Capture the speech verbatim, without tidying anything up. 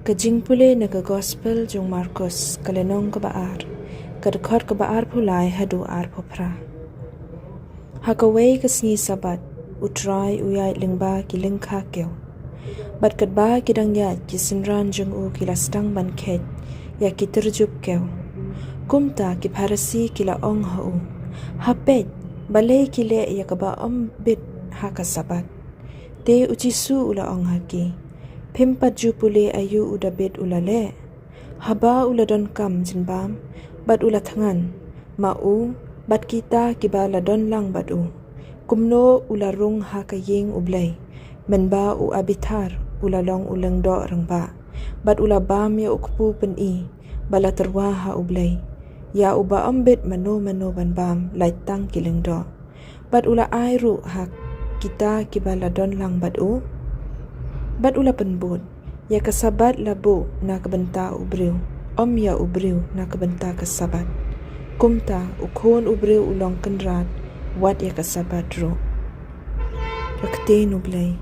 Ka jingpule na ka Gospel jong Markus, ka lynnong kaba ar, ka dkhot kaba arphew lai haduh arphew phra. Ha kawei ka sngi Sabbath, U Trai u ïaid lyngba ki lyngkha kew. Bad katba ki dang ïaid, ki synran jong u ki la sdang ban kheit ïa ki tyrjup kew. Kumta ki Pharisi ki la ong ha u, "Ha peit, balei ki leh ïa kaba ym bit ha ka Sabbath?" Te U Jisu u la ong ha ki, "Phim pat ju pule aïu u Dabid u la leh, haba u la donkam jingbam bad u la thngan, ma u bad kita kiba la don lang bad u, kumno u la rung ha ka ïing U Blei, mynba u Abiathar u la long u lyngdoh rangbah, bad u la bam ïa u kpu pyni ba la tyrwa ha U Blei, ïa uba ym bit mano mano ban bam, lait tang ki lyngdoh. Bad u la ai ruh ha kita kiba la don lang bad u, bad u la pynbud, ïa ka Sabbath la buh na ka bynta u briew, ym ïa u briew na ka bynta ka Sabbath. Kumta U Khun u briew u long kynrad wat ïa ka Sabbath ruh." Ka ktien U Blei.